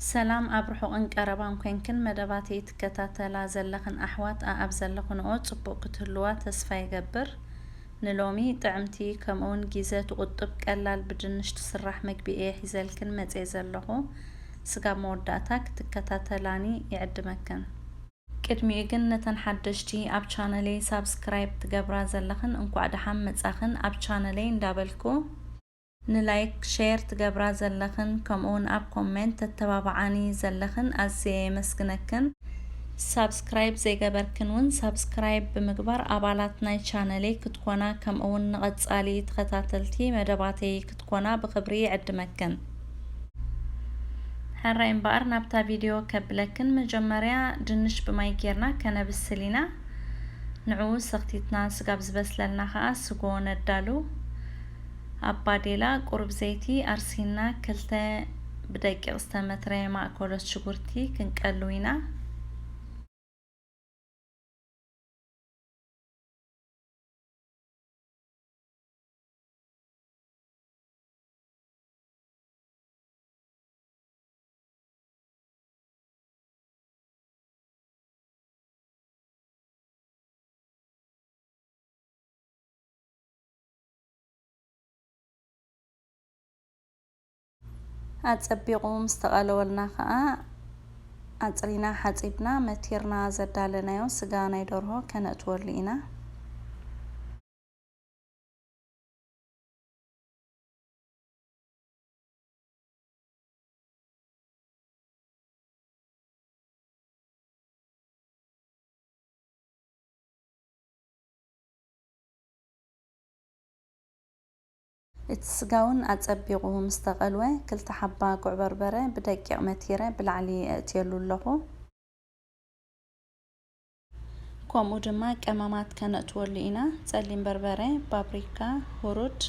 ሰላም ኣብ ርሑቕን ቀረባን ኮንክን መደባተይ ትከታተላ ዘለኽን ኣሕዋት ኣኣብ ዘለኽንኦ ጽቡቕ ክትህልዋ ተስፋ ይገብር። ንሎሚ ጥዕምቲ ከምኡውን ጊዘ ትቑጥብ ቀላል ብድንሽ ትስራሕ መግቢ እየ ሒዘልክን መጽየ ዘለኹ። ስጋብ መወዳእታ ክትከታተላኒ ይዕድመክን። ቅድሚኡ ግን ነተን ሓደሽቲ ኣብ ቻነለይ ሳብስክራይብ ትገብራ ዘለኽን እንኳዕ ደሓን መጻኽን ኣብ ቻነለይ እንዳበልኩ ንላይክ ሼር ትገብራ ዘለኽን ከምኡውን ኣብ ኮሜንት ተተባብዓኒ ዘለኽን ኣዝየ የመስግነክን። ሳብስክራይብ ዘይገበርክን እውን ሳብስክራይብ ብምግባር ኣባላት ናይ ቻነለይ ክትኮና ከምኡውን ንቐጻሊ ተኸታተልቲ መደባተይ ክትኮና ብኽብሪ ይዕድመክን። ሕራይ እምበኣር ናብታ ቪድዮ ከብለክን መጀመርያ ድንሽ ብማይ ጌርና ከነብስል ኢና። ንዕኡ ሰኽቲትና ስጋብ ዝበስለልና ኸኣ ስጎ ነዳሉ። ኣብ ባዴላ ቁሩብ ዘይቲ ኣርሲና ክልተ ብደቂቕ ዝተመትረ ማእኮሎት ሽጉርቲ ክንቀሉ ኢና። ኣጸቢቑ ምስ ተቐለወልና ኸኣ ኣጽሪና ሓጺብና መቲርና ዘዳለናዮ ስጋ ናይ ደርሆ ከነእትወሉ ኢና። እቲ ስጋ እውን ኣጸቢቑ ምስ ተቐልወ ክልተ ሓባ ጉዕ በርበረ ብደቂቕ መቲረ ብላዕሊ እእትየሉ ኣለኹ። ከምኡ ድማ ቀመማት ከነእትወሉ ኢና። ጸሊም በርበረ፣ ፓፕሪካ፣ ሁሩድ፣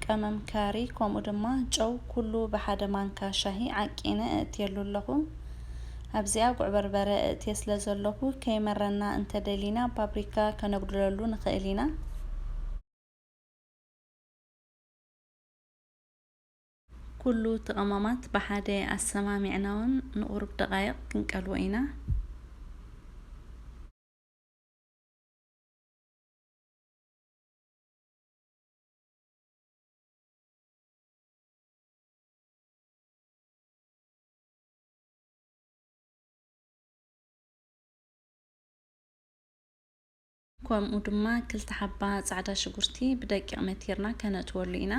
ቀመም ካሪ ከምኡ ድማ ጨው ኩሉ ብሓደ ማንካ ሻሂ ዓቂነ እእትየሉ ኣለኹ። ኣብዚኣ ጉዕ በርበረ እእትየ ስለ ዘለኹ ከይመረና እንተደሊና ፓፕሪካ ከነጉድለሉ ንኽእል ኢና። ኩሉ እቲ ቀመማት ብሓደ ኣሰማሚዕናውን ንቑሩብ ደቓይቕ ክንቀልዎ ኢና። ከምኡ ድማ ክልተ ሓባ ጻዕዳ ሽጉርቲ ብደቂቕ መቲርና ከነእትወሉ ኢና።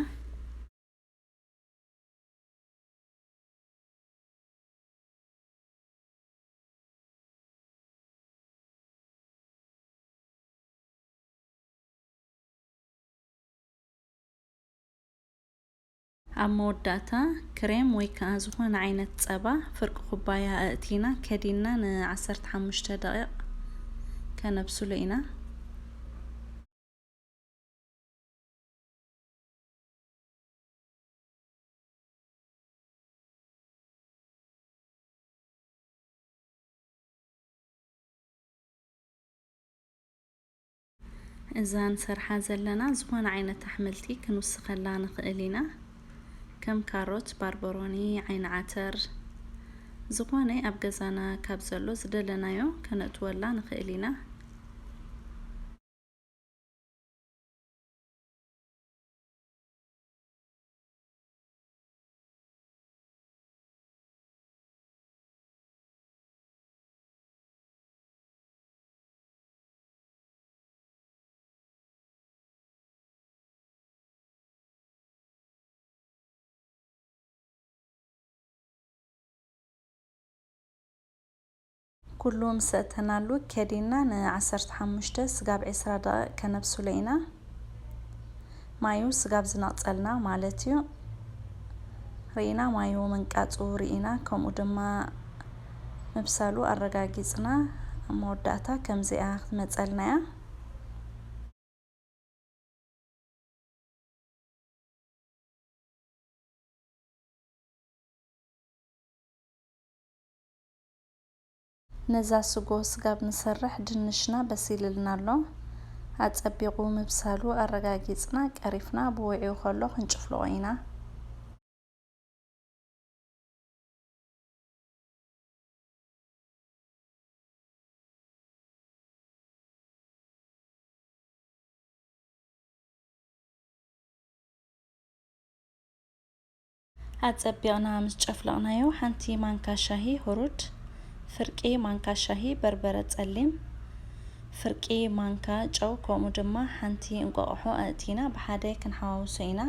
ኣብ መወዳእታ ክሬም ወይ ከኣ ዝኾነ ዓይነት ጸባ ፍርቂ ኩባያ ኣእቲና ከዲንና ንዓሰርተ ሓሙሽተ ደቂቕ ከነብስሎ ኢና። እዛ ንሰርሓ ዘለና ዝኾነ ዓይነት ኣሕምልቲ ክንውስኸላ ንኽእል ኢና። ከም ካሮት፣ ባርበሮኒ፣ ዓይኒ ዓተር፣ ዝኾነ ኣብ ገዛና ካብ ዘሎ ዝደለናዮ ከነእትወላ ንኽእል ኢና። ኩሉ ምስ ኣእተናሉ ከዲና ንዓሰርተ ሓሙሽተ ስጋብ ዕስራ ደቂቕ ከነብስሎ ኢና። ማዩ ስጋብ ዝነቕጸልና ማለት እዩ። ርኢና ማዩ ምንቃጹ ርኢና፣ ከምኡ ድማ ምብሳሉ ኣረጋጊጽና፣ ኣብ መወዳእታ ከምዚኣ ክትመጸልና እያ። ነዛ ስጎ ስጋብ ንሰርሕ ድንሽና በሲልልና ኣሎ። ኣጸቢቑ ምብሳሉ ኣረጋጊጽና ቀሪፍና ብውዕዩ ከሎ ክንጭፍልቖ ኢና። ኣጸቢቕና ምስ ጨፍለቕናዮ፣ ሓንቲ ማንካ ሻሂ ሁሩድ፣ ፍርቂ ማንካ ሻሂ በርበረ ጸሊም፣ ፍርቂ ማንካ ጨው፣ ከምኡ ድማ ሓንቲ እንቋቑሖ ኣእቲና ብሓደ ክንሓዋውሶ ኢና።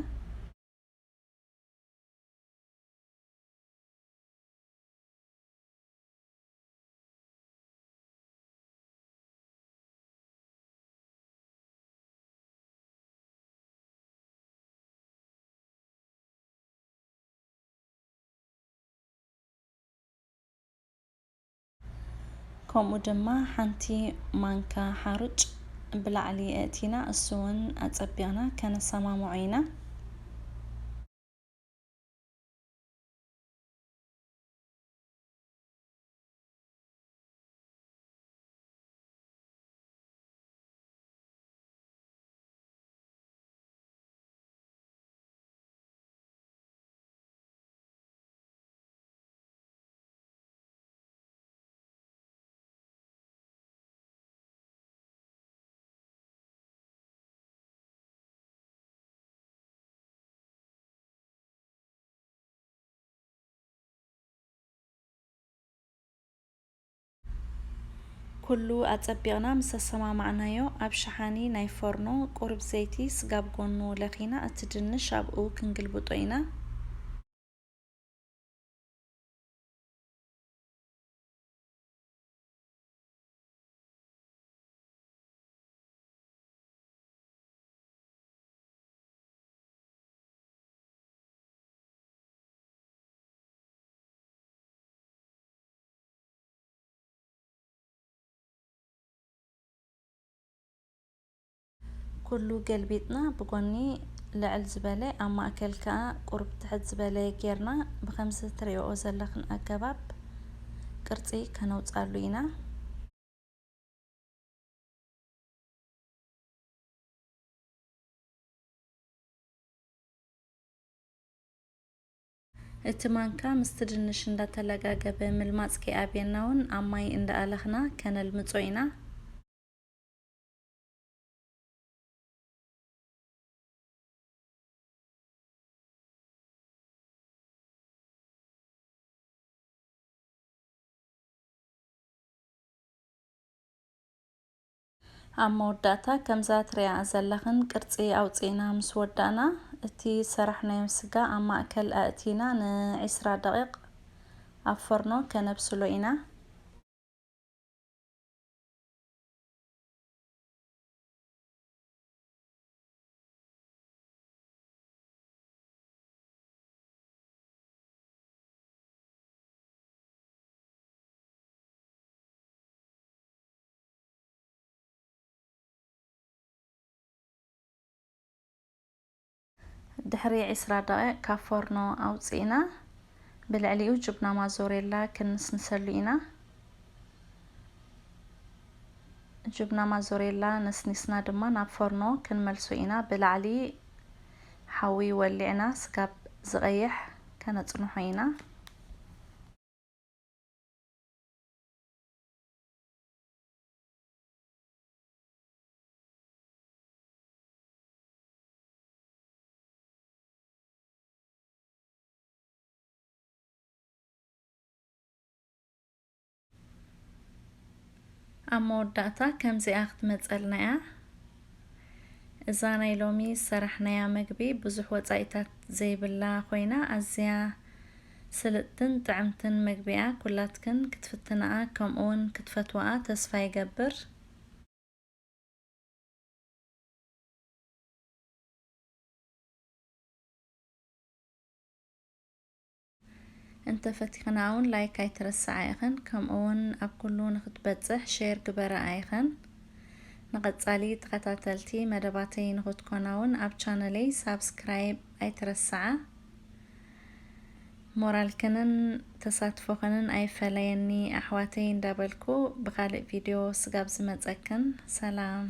ከምኡ ድማ ሓንቲ ማንካ ሓሩጭ ብላዕሊ ኣእቲና፣ እሱ እውን ኣጸቢቕና ከነሰማምዖ ኢና። ኩሉ ኣጸቢቕና ምስ ኣሰማማዕናዮ፣ ኣብ ሸሓኒ ናይ ፎርኖ ቁሩብ ዘይቲ፣ ስጋ ብጎኑ ለኺና፣ እቲ ድንሽ ኣብኡ ክንግልብጦ ኢና። ኩሉ ገልቢጥና ብጎኒ ልዕል ዝበለ፣ ኣብ ማእከል ከኣ ቁሩብ ትሕት ዝበለ ጌርና፣ ብኸምዚ ትርእይኦ ዘለኽን ኣገባብ ቅርጺ ከነውጽኣሉ ኢና። እቲ ማንካ ምስቲ ድንሽ እንዳተለጋገበ ምልማጽ ከይኣብየና እውን ኣብ ማይ እንዳኣለኽና ከነልምጾ ኢና። ኣብ መወዳእታ ከምዛ ትሪኣ ዘለኽን ቅርጺ ኣውጺእና ምስ ወዳእና፣ እቲ ዝሰራሕናዮ ስጋ ኣብ ማእከል ኣእቲና ንዒስራ ደቂቕ ኣብ ፎርኖ ከነብስሎ ኢና። ድሕሪ ዒስራ ደቂቕ ካብ ፎርኖ ኣውፂእና ብልዕሊኡ ጅብና ማዞሬላ ክንስንሰሉ ኢና። ጅብና ማዞሬላ ነስኒስና ድማ ናብ ፎርኖ ክንመልሶ ኢና። ብላዕሊ ሓዊ ወሊዕና ስጋብ ዝቐይሕ ከነፅንሖ ኢና። ኣብ መወዳእታ ከምዚኣ ክትመጸልና እያ። እዛ ናይ ሎሚ ዝሰራሕናያ መግቢ ብዙሕ ወጻኢታት ዘይብላ ኮይና ኣዝያ ስልጥትን ጥዕምትን መግቢ እያ። ኩላትክን ክትፍትንኣ ከምኡውን ክትፈትዋኣ ተስፋ ይገብር። እንተፈቲኽና እውን ላይክ ኣይትረስዓ ኢኽን፣ ከምኡ እውን ኣብ ኩሉ ንኽትበጽሕ ሼር ግበራ ኣይኽን። ንቐጻሊ ተኸታተልቲ መደባተይ ንኽትኮና እውን ኣብ ቻነለይ ሳብስክራይብ ኣይትረስዓ። ሞራልክንን ተሳትፎኽንን ኣይፈለየኒ ኣሕዋተይ እንዳበልኩ ብኻልእ ቪድዮ ስጋብ ዝመጸክን ሰላም።